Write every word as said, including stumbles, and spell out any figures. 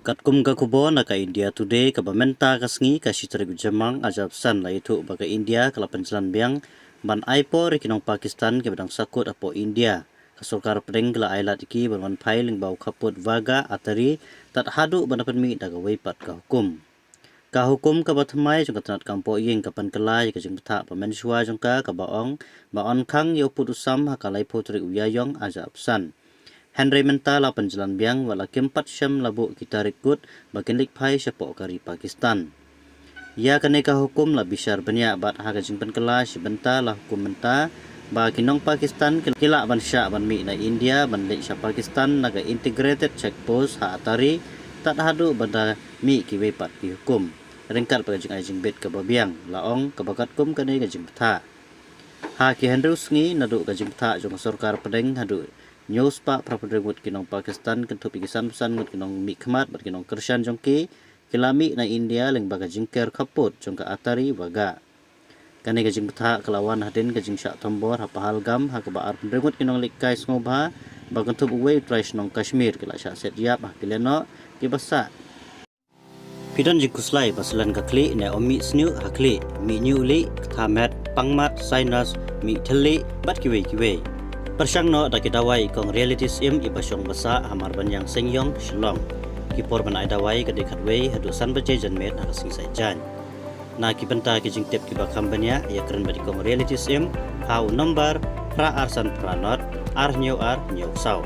Katkum ka khubor na ka India Today, kaba mynta ka sngi ka shi tarik u Jymmang arhajar arphew san la ïathuh ba ka India ka la pynjlan biang ban ai por ïa ki nong Pakistan kiba dang sahkut hapoh India. Ka sorkar pdeng ka la ai lad ïa ki ban wan phai lyngba u khappud Wagah Attari tad haduh ban da pynmih da kawei pat ka hukum. Ka hukum kaba thymmai jong ka tnat kam pohïing ka pynkylla ïa ka jingbthah ba mynshuwa jong ka, kaba ong ba yn khang ïa u pud u sam ha ka laiphew tarik u Ïaïong arhajar arphew san. Hynrei mynta la pynjlan biang, wat la kim pat shym la buh ki tarik kut ba kin leit phai shapoh ka ri Pakistan. Ïa kane ka hukum la bishar bniah bad ha ka jingpynkylla shi bynta la hukum mynta ba ki nong Pakistan ki, ki lah ban shah ban mih na India ban leit sha Pakistan na ka Integrated Check Post ha Attari tad haduh ban da mih kiwei pat ki hukum, ryngkat bad ka jingai jingbit kaba biang, la ong, kaba katkum kane ka jingbthah. Ha ki hynriew sngi naduh ka jingbthah jong ka sorkar pdeng, haduh hynñiew spah phra phew hynriew ngut ki nong Pakistan, kynthup ïa ki san phew san ngut ki nongmihkhmat bad ki nongkyrshan jong ki, ki la mih na India lyngba ka jingker khappud jong ka Attari Wagah. Kane ka jingbthah ka la wan hadien ka jingshah thombor ha Pahalgam, ha kaba ar phew hynriew ngut ki nongleit kai sngewbha, ba kynthup uwei u trai shnong Kashmir, ki la shah set ïap ha ki lehnoh kiba sah. Phi don jingkhuslai ba slen ka khlieh ne ym mih sniew ha khlieh, mih ñiuh lieh, ktha met, pang mat, sinus, mih thylliej bad kiwei kiwei? Pyrshang noh da ki dawai kong Reality Syiem, iba shong ba sah ha Marbaniang Seingiong, Shillong. Ki por ban ai dawai ka dei khatwei haduh san baje janmiet ha ka sngi Saitjaiñ. Na ki bynta ki jingtip kiba kham bniah, ïakren bad i kong Reality Syiem ha u nombar phra ar san phra nod ar hynñiew ar hynñiew saw.